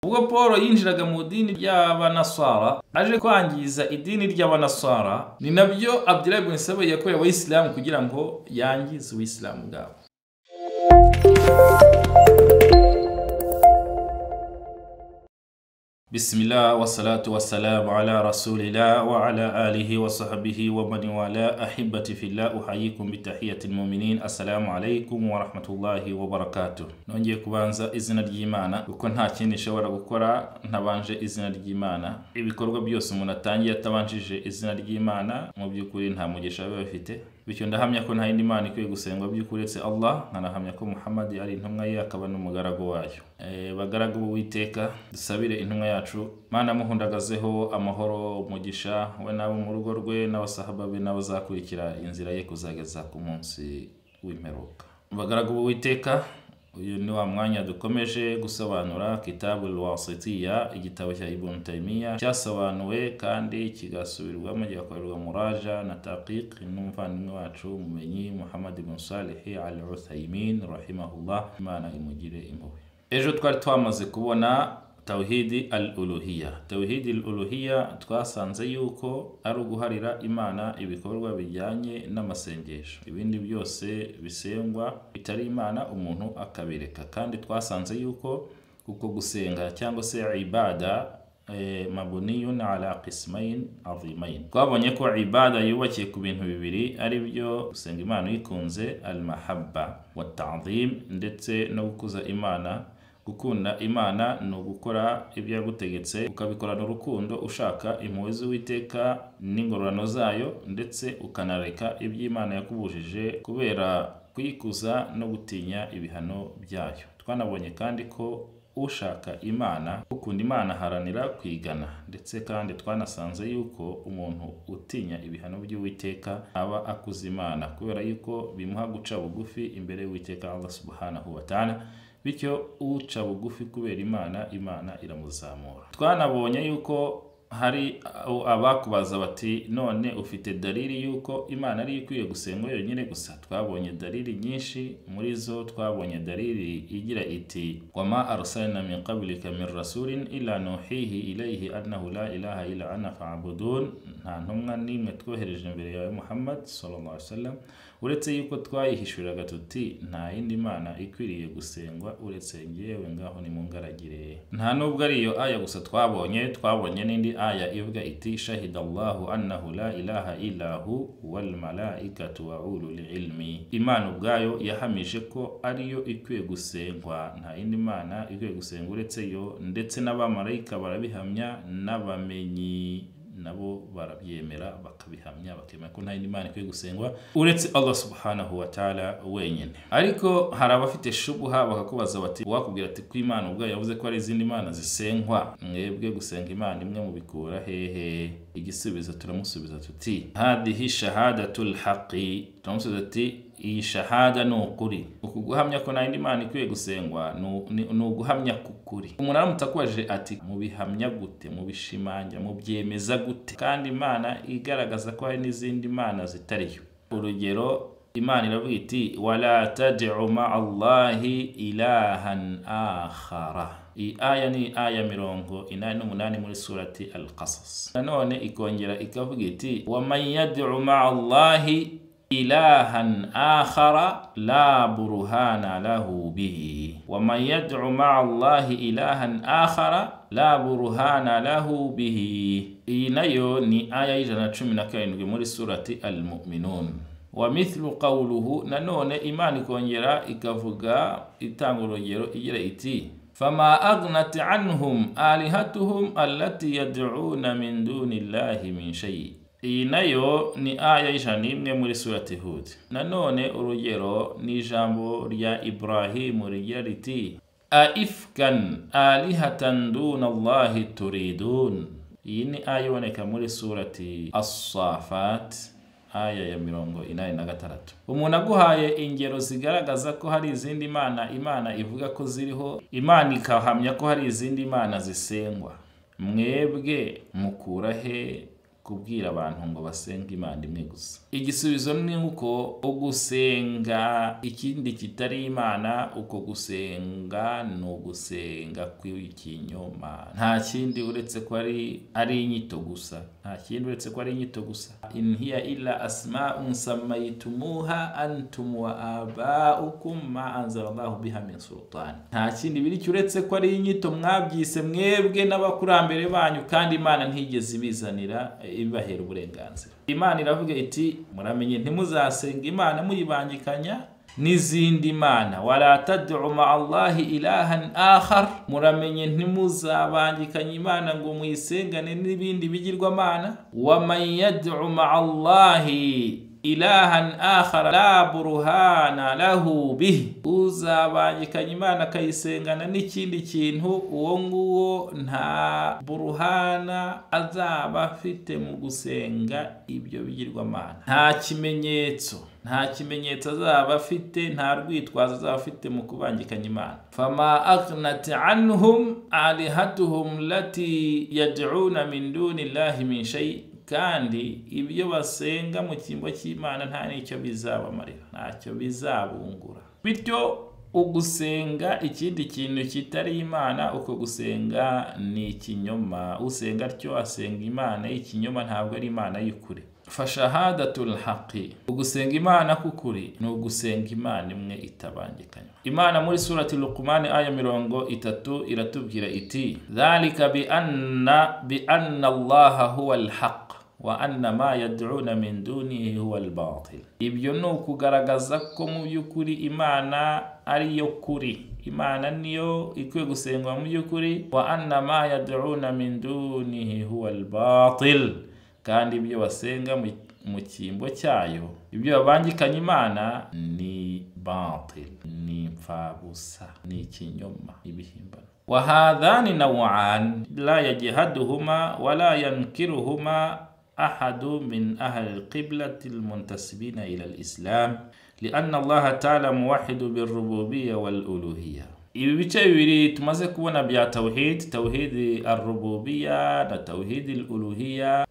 Ubwo Paul yinjiraga mu dini ry'Abanasara aje kwangiza idini ry'Abanasara, ni nabyo Abdullah ibn Saba yakoreye Abayisilamu kugira ngo yangize Ubuyisilamu bwabo. Bismillah wa salatu wa salamu ala rasulillah wa ala alihi wa sahbihi wa man wala. Ahibati fillah, uhayikum bitahiyati almu'minin. Assalamu alaykum wa rahmatullahi wa barakatuh. Nongeye kubanza izina ry'Imana kuko nta kindi nshobora gukora ntabanje izina ry'Imana. Ibikorwa byose umuntu atangiye atabanjije izina ry'Imana mu by'ukuri nta mugisha biba bifite. Bityo ndahamya ko nta yindi Mana ikwiye gusengwa by'ukuri uretse Allah, nkanahamya ko Muhammad ari intumwa ye akaba n'umugaragu wayo. Bagaragu b'Uwiteka, dusabire intumwa yacu Mana muhundagazeho amahoro, umugisha we n'abo mu rugo rwe n'abasahaba be n'abazakurikira inzira ye kuzageza ku munsi w'imperuka. Bagaragu b'Uwiteka, uyu ni wa mwanya dukomeje gusobanura Kitabul Wasitiya, igitabo cya Ibn Taymiyyah cyasobanuwe kandi kigasubirwamo kigakorerwa muraja na taqiq n'umuvandimwe wacu umumenyi Muhammad ibn Salih al-Uthaymin rahimahullah, Imana imugire impuhwe. Ejo twari twamaze kubona Tawhidi al-Uluhiyya. Tawhidi al-Uluhiyya twasanze yuko ari uguharira Imana ibikorwa bijyanye n'amasengesho, ibindi byose bisengwa bitari Imana umuntu akabireka. Kandi twasanze yuko uko gusenga cyangwa se ibada mabuniyun ala qismain azimain. Twabonye ko ibada yubakiye ku bintu bibiri, ari byo gusenga Imana uyikunze al-mahabba wa ta'zim, ndetse no gukuza Imana. Gukunda Imana ni ugukora ibyo yagutegetse ukabikorana urukundo ushaka impuhwe z'Uwiteka n'ingororano zayo, ndetse ukanareka ibyo Imana yakubujije kubera kuyikuza no gutinya ibihano byayo. Twanabonye kandi ko ushaka Imana, ukunda Imana aharanira kwigana, ndetse kandi twanasanze yuko umuntu utinya ibihano by'Uwiteka aba akuza Imana kubera yuko bimuha guca bugufi imbere y'Uwiteka Allah subhanahu wa ta'ala. Bityo uca bugufi kubera Imana, Imana iramuzamura. Twanabonye yuko hari abakubaza bati none ufite dalili yuko Imana ari ikwiye gusengwa yonyine gusa. Twabonye dalili nyinshi, muri zo twabonye dalili igira iti wama arsalna min qablika min rasulin illa nuhihi ilayhi annahu la ilaha illa ana fa'budun. Nta ntumwa n'imwe twohereje imbere yawe Muhammad sallallahu alaihi wasallam uretse yuko twayihishuriraga tuti nta yindi Mana ikwiriye gusengwa uretse njyewe, ngaho nimungaragire. Nta nubwo ari iyo aya gusa twabonye, twabonye n'indi aya ivuga iti shahida Allahu annahu la ilaha illa hu wal malaikatu wa ulul ilmi. Imana ubwayo yahamije ko ariyo ikwiye gusengwa, nta yindi Mana ikwiye gusengwa uretse yo, ndetse n'abamarayika barabihamya n'abamenyi nabo barabyemera bakabihamya, bakemera ko nta yindi Mana ikwiye gusengwa uretse Allah subhanahu wa ta'ala wenyine. Ariko hari abafite shubuha bakakubaza bati wakubwira ati ko Imana ubwayo yavuze ko ari izindi mana zisengwa, mwebwe gusenga Imana imwe mubikura hehe? Igisubizo turamusubiza tuti hadhihi shahadatul haqi. Turamusubiza tuti iyi shahada ni ukuri. Uku guhamya ko nta yindi Mana ikwiye gusengwa ni uguhamya k'ukuri. Umuntu aramutse akubajije ati mubihamya gute, mubishimangira, mubyemeza gute, kandi Imana igaragaza ko hari n'izindi mana zitariyo? Urugero, Imana iravuga iti wala tad'u ma'a Allahi ilahan akhara. Iyi aya ni aya 88 muri surati Al-Qasas. Nanone ikongera ikavuga iti wa man yad'u ma'a Allahi ilahan akhara la burhana lahu bihi. Wa man yad'u ma'a Allahi ilahan akhara la burhana lahu bihi. Iyi nayo ni aya 117 muri surati Al-Mu'minun. Wa mithlu qawluhu, nanone Imana ikongera ikavuga itanga urugero igira iti fama aghnat anhum alihatuhum allati yad'una min dunillahi min shay. Iyi nayo ni aya 101 muri surati Hud. Nanone urugero ni ijambo rya Ibrahimu rigira riti aifkan alihatan duna Allahi turidun. Iyi ni aya iboneka muri surati As-Safat aya ya 86. Umuntu aguhaye ingero zigaragaza ko hari izindi mana Imana ivuga ko ziriho, Imana ikahamya ko hari izindi mana zisengwa, mwebwe mukura he kubwira abantu ngo basenge Imana imwe gusa? Igisubizo ni uko ugusenga ikindi kitari Imana, uko gusenga ni ugusenga kw'ikinyoma. Nta kindi uretse ko ari inyito gusa, nta kindi uretse ko ari inyito gusa. In hiya illa asma'un sammaytumuha antum wa aba'ukum ma anzalallahu biha min sultan. Nta kindi biri uretse ko ari inyito mwabyise mwebwe n'abakurambere banyu, kandi Imana ntigeze ibizanira ibahera uburenganzira. Imana iravuga iti muramenye ntimuzasenga Imana muyibangikanya n'izindi mana, wala tad'u ma'a Allahi ilahan akhar, muramenye ntimuzabangikanya Imana ngo muyisengane n'ibindi bigirwamana. Wa man yad'u ma'a Allahi ilahan akhar la burhana lahu bih, uzabangikanya Imana akayisengana n'ikindi kintu, uwo nguwo nta buruhana azaba afite mu gusenga ibyo bigirwamana. Nta kimenyetso, nta kimenyetso azaba afite, nta rwitwazo azaba afite mu kubangikanya Imana. Fama aghnat anhum alihatuhum lati yad'una min duni Allahi min shay, kandi ibyo basenga mu cyimbo cy'Imana nta n'icyo bizabamarira, ntacyo bizabungura. Bityo ugusenga ikindi kintu kitari Imana, uko gusenga ni ikinyoma. Usenga atyo asenga Imana y'ikinyoma, ntabwo ari Imana y'ukuri. Fashahadatul haqi, ugusenga Imana k'ukuri ni ugusenga Imana imwe itabangikanywa. Imana muri surati Luqman aya 30 iratubwira iti dhalika bi anna Allaha huwa al-haq wa anna ma yad'una min dunihi huwa al-batil. Ibyo ni ukugaragaza ko mu by'ukuri Imana ari yo kuri, Imana niyo ikwiye gusengwa mu by'ukuri. Wa anna ma yad'una min dunihi huwa al-batil, kandi ibyo basenga mu cyimbo cyayo, ibyo babangikanya Imana ni batil, ni imfabusa, ni ikinyoma, ibihimbano. Wa hadhani naw'an la yajhaduhuma wala yankiruhuma ahadu min ahli al-qiblati al-muntasibina ila al-islam li'anna Allah ta'ala muwahhidu bir-rububiyyah wal-uluhiyyah. Ibi bice bibiri tumaze kubona bya tawhid, tawhid ar-rububiyyah na tawhid al-uluhiyyah,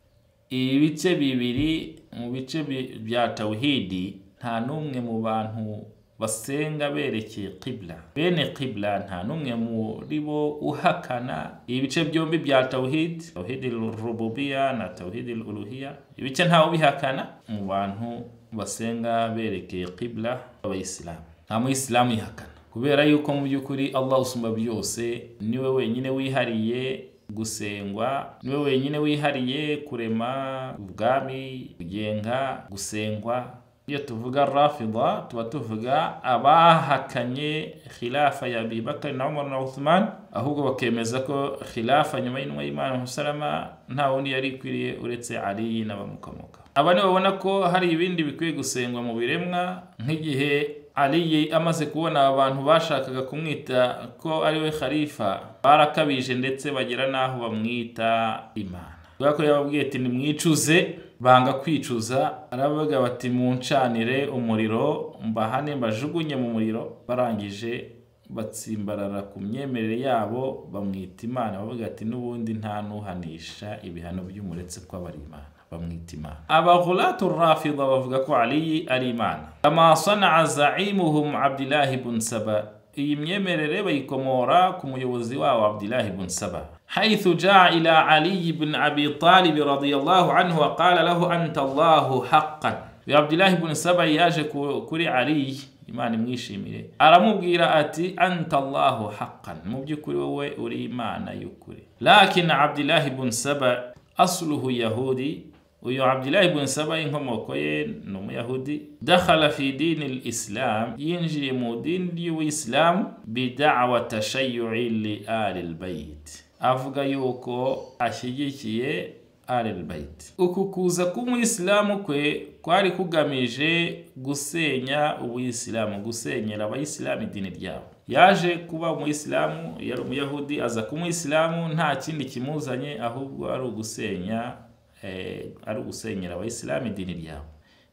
ibice bibiri mu bice bya tawhidi, nta n'umwe mu bantu basenga berekeye qibla, bene qibla, nta n'umwe muri bo uhakana ibice byombi bya tawhid, tawhid al-rububiyyah na tawhid al-uluhiyyah. Ibice ntawe bihakana mu bantu basenga berekeye qibla abayisilamu, nta muyisilamu ihakana, kubera yuko mu by'ukuri Allah usumba byose niwe wenyine wihariye gusengwa, niwe wenyine wihariye kurema ubwami, kugenga, gusengwa. Iyo tuvuga Rafida tuba tuvuga abahakanye khilafa ya Abi Bakr na Umar na Uthman, ahubwo bakemeza ko khilafa nyuma y'intumwa y'Imana salama nta wundi yari ikwiriye uretse Ali n'abamukomoka. Aba nibo babona ko hari ibindi bikwiye gusengwa mu biremwa, nk'igihe Ali amaze kubona abantu bashakaga kumwita ko ari we khalifa, barakabije ndetse bagera naho bamwita Imana. Kubera ko yababwiye ati nimwicuze, banga kwicuza, aravuga bati muncanire umuriro mbahane mbajugunye mu muriro. Barangije batsimbarara ku myemerere yabo bamwita Imana, bavuga ati n'ubundi nta nuhanisha ibihano by'umuretse ko abari Imana, bamwita Imana. Abaghulatu Rafida bavuga ko Ali ari Imana, kama sana'a za'imuhum Abdullah ibn Saba. Iyi myemerere bayikomora ku muyobozi wabo Abdullah ibn Saba, حيث جاء إلى علي بن أبي طالب رضي الله عنه وقال له أنت الله حقا. عبد الله بن سبا yaje kuri Ali, Imana imwishimire, aramubwira ati anta Allahu haqqan, mu by'ukuri wowe uri Imana y'ukuri. Lakin Abdullah ibn Saba asluhu yahudi, uyu Abdullah ibn Saba inkomoko ye ni umuyahudi. Dakhala fi dini al-Islam, yinjiye mu dini y'Ubuisilamu bida'wa tashayyu'i li ali al-bayt, avuga yuko ashyigikiye al-bayt. Uku kuza k'umuyisilamu kwe kwari kugamije gusenya ubuyisilamu, gusenyera abayisilamu idini ryabo. Yaje kuba umuyisilamu, yari umuyahudi, aza kuba umuyisilamu nta kindi kimuzanye ahubwo ari ugusenya, ari ugusenyera abayisilamu idini ryabo.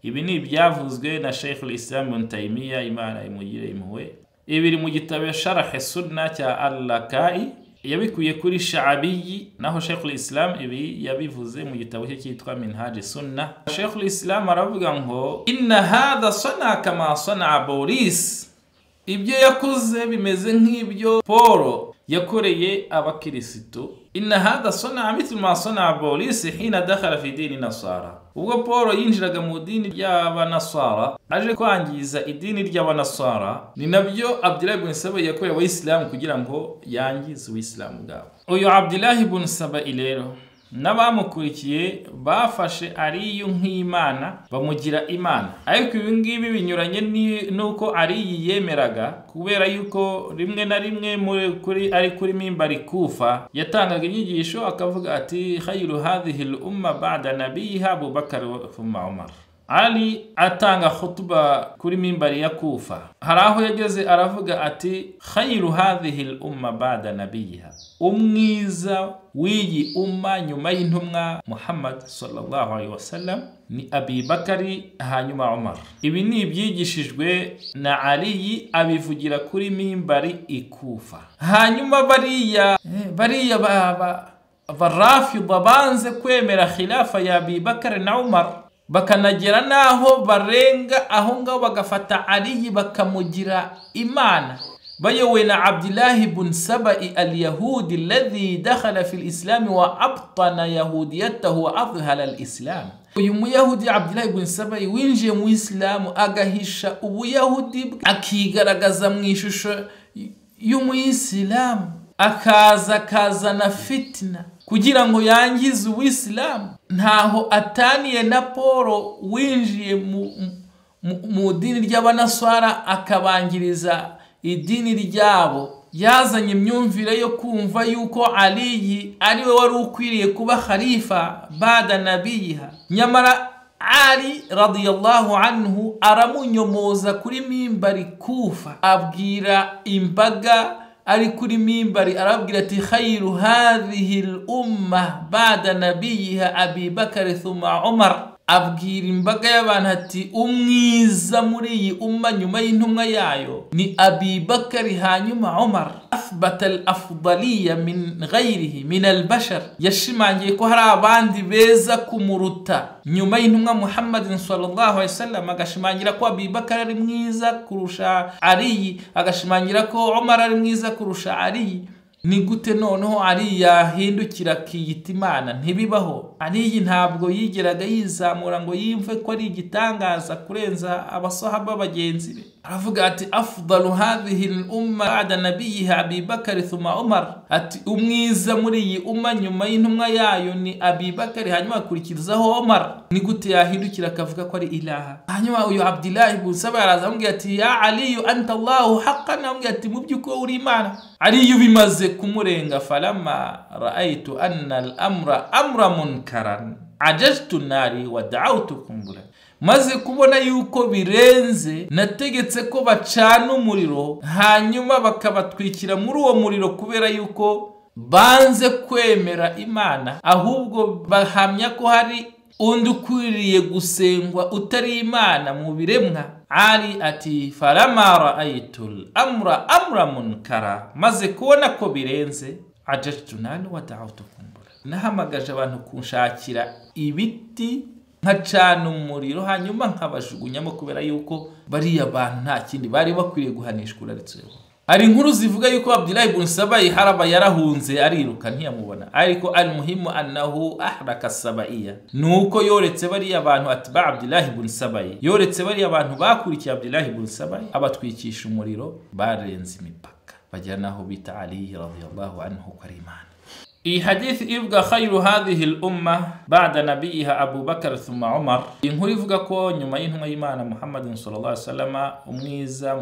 Ibi ni ibyavuzwe na Sheikh al-Islam Ibn Taymiyyah, Imana imugire impuhwe. Ibiri mu gitabo Sharh Sunna cya Al-Lakai. Yabikuye kuri Sha'abi, naho Sheikhul Islam ibi yabivuze mu gitabo cye cyitwa Minhaj Sunnah. Sheikhul Islam aravuga ngo inna hadha sana kama sana Boris, ibyo yakoze bimeze nk'ibyo Paul yakoreye abakirisitu. Inna hadha sana mithlu ma sana Boris hina dakhala fi dini nasara, ubwo Paul yinjiraga mu dini ry'abanasara aje kwangiza idini ry'abanasara, ni nabyo Abdullah ibn Saba yakoreye abayisilamu kugira ngo yangize ubuyisilamu bwabo. Uyu Abdullah ibn Saba rero n'abamukurikiye bafashe Aliyu nk'Imana, bamugira Imana. Ariko ibi ngibi binyuranye nuko Aliyu yemeraga, kubera yuko rimwe na rimwe kuri ari kuri mimbari Kufa yatangaga inyigisho akavuga ati khayru hadhihi al-umma ba'da nabiyiha Abu Bakr thumma Umar. Ali atanga khutuba kuri mimbari ya Kufa, hari aho yageze aravuga ati khayru hadhihi al-umma ba'da nabiyiha, umwiza w'iyi umma nyuma y'intumwa Muhammad sallallahu alaihi wasallam ni Abi Bakari hanyuma Umar. Ibi ni ibyigishijwe na Ali abivugira kuri mimbari ikufa. Hanyuma bariya barafidha banze kwemera khilafa ya Abi Bakari na Umar, bakanagera naho barenga aho ngaho bagafata Ali bakamugira Imana, bayowe na Abdullah ibn Sabai al-Yahudi alladhi dakhala fi al-Islam wa abtana yahudiyatahu wa adhhala al-Islam. Uyu muyahudi Abdullah ibn Sabai winjiye mu Islamu agahisha ubuyahudi akigaragaza mu ishusho y'umuyisilamu, akaza kazana fitna kugira ngo yangize ubuyisilamu. Ntaho ataniye na Paul winjiye mu dini ry'abanaswara akabangiriza idini ryabo. Yazanye imyumvire yo kumva yuko Ali ari we wari ukwiriye kuba khalifa bada nabiyiha, nyamara Ali radiyallahu anhu aramunyomoza kuri mimbari Kufa, abwira imbaga ari kuri mimbari arabwira ati khayru hadhihi al-umma ba'da nabiyiha Abi Bakr thumma Umar. Abwira imbaga y'abantu ati umwiza muri iyi umma nyuma y'intumwa yayo ni Abi Bakr hanyuma Umar. Athbata al-afdaliya min ghayrihi min al-bashar, yashimangiye ko hari abandi beza kumuruta nyuma y'intumwa Muhammad sallallahu alaihi wasallam, agashimangira ko Abi Bakr ari mwiza kurusha Ali, agashimangira ko Umar ari mwiza kurusha Ali. Ni gute noneho Ali yahindukira akiyita Imana? Ntibibaho. Ali ntabwo yigeraga yizamura ngo yimve ko ari igitangaza kurenza abasahaba bagenzi be. Aravuga ati afdalu hadhihi al-umma ba'da nabiyiha Abi Bakr thumma Umar, ati umwiza muri iyi umma nyuma y'intumwa yayo ni Abi Bakr hanyuma akurikizaho Umar. Ni gute yahindukira akavuga ko ari ilaha? Hanyuma uyu Abdullah ibn Saba araza amubwira ati ya Ali anta Allahu haqqan, amubwira ati mu by'ukuri uri Imana. Ali bimaze kumurenga, falama ra'aytu anna al-amra amra munkaran ajajtu nari wa da'awtu kumbula, maze kubona yuko birenze nategetse ko bacana umuriro hanyuma bakabatwikira muri uwo muriro, kubera yuko banze kwemera Imana ahubwo bahamya ko hari undi ukwiriye gusengwa utari Imana mu biremwa. Ali ati falama ra'aytu al-amra amra munkara, maze kubona ko birenze ajajtu nari wa da'awtu kumbula, nahamagaje abantu kunshakira ibiti nkacana umuriro hanyuma nkabajugunyamo, kubera yuko bariya bantu nta kindi bari bakwiriye guhanishwa uraretse. Hari inkuru zivuga yuko Abdullah ibn Sabai haraba yarahunze ariruka ntiyamubona, ariko almuhimu annahu ahraka sabaiya, nuko yoretse bariya bantu atba Abdullah ibn Sabai, yoretse bariya bantu bakurikiye Abdullah ibn Sabai abatwikisha umuriro, barenze imipaka bagera naho bita Ali radiyallahu anhu ko ari Imana. Iyi hadithi ivuga khayru hadhihi al-umma ba'da nabiyiha Abu Bakr thumma Umar, inkuru ivuga ko nyuma y'intumwa y'Imana Muhammad sallallahu alaihi wasallam umwiza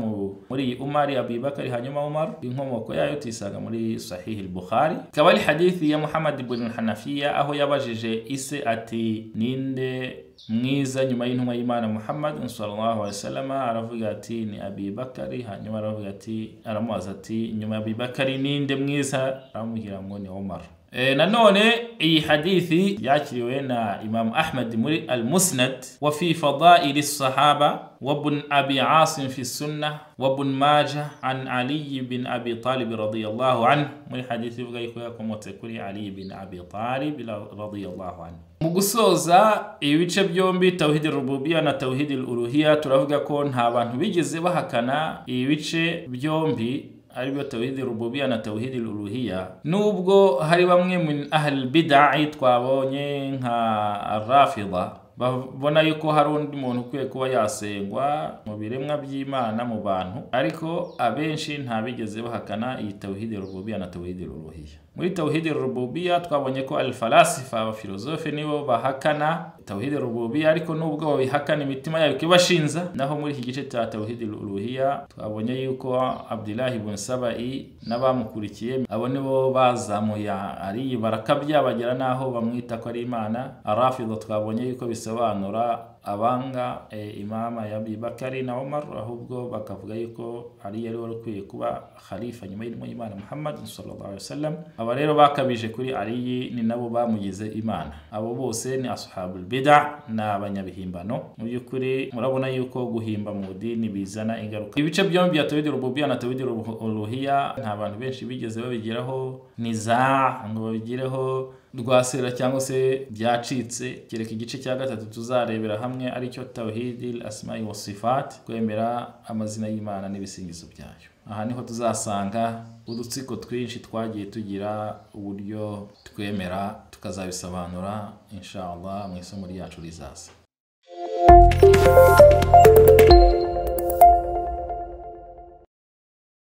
muri iyi umma ari Abi Bakr hanyuma Umar. Inkomoko yayo tuyisanga muri Sahih al-Bukhari, ikaba ari hadithi ya Muhammad ibn Hanafiya aho yabajije ise ati ninde mwiza nyuma y'intumwa y'Imana Muhammad sallallahu alaihi wasallam, aravuga ati ni Abi Bakr. Hanyuma aravuga ati, aramubaza ati nyuma ya Abi Bakr ninde mwiza? Aramubwira ngo ni Umar. Nanone iyi hadithi yakiriwe na Imam Ahmad muri Al-Musnad wa fi fadaili sahaba wa ibn Abi Asim fi sunnah wa ibn Majah an Ali bin Abi Talib radiyallahu anhu, muri hadithi ivuga yuko yakomotse kuri Ali bin Abi Talib radiyallahu anhu. Mu gusoza ibice byombi tawhid rububiyya na tawhid uluhiyya, turavuga ko nta bantu bigeze bahakana ibice byombi aribyo tawhid rububiyya na tawhid uluhiyya, nubwo hari bamwe min ahli bid'ah twabonye nka Rafida babona yuko hari undi muntu ukwiye kuba yasengwa mu biremwa by'Imana mu bantu, ariko abenshi nta bigeze bahakana iyi tawhid rububiyya na tawhid uluhiyya. Muri tawhid rububiyya twabonye ko al-falasifa abafilozofe nibo bahakana tawhid rububiyya, ariko nubwo babihakana imitima yabo ikibashinza. Naho muri iki gice cya tawhid uluhiyya twabonye yuko Abdullah ibn Sabai n'abamukurikiye abo nibo bazamuye ari barakabya bagera naho bamwita ko ari Imana. Arafida twabonye yuko bisobanura abanga imama ya Abi Bakari na Umar, ahubwo bakavuga yuko Ali yari warukwiye kuba khalifa nyuma y'Imana Muhammad sallallahu alaihi wasallam. Aba rero bakabije kuri Ali ni nabo bamugize Imana. Abo bose ni ashabul bid'ah n'abanyabihimbano. Mu by'ukuri murabona yuko guhimba mu dini bizana ingaruka. Ibice byombi bya tawhid rububiyya na tawhid uluhiyya nta bantu benshi bigeze babigeraho niza ngo babigireho rwasera cyangwa se byacitse, kereka igice cya gatatu tuzarebera hamwe aricyo tawhidil asma'i was sifat, kwemera amazina y'Imana n'ibisingizo byayo. Aha niho tuzasanga udutsiko twinshi twagiye tugira uburyo twemera, tukazabisobanura inshallah mu isomo ryacu rizaza.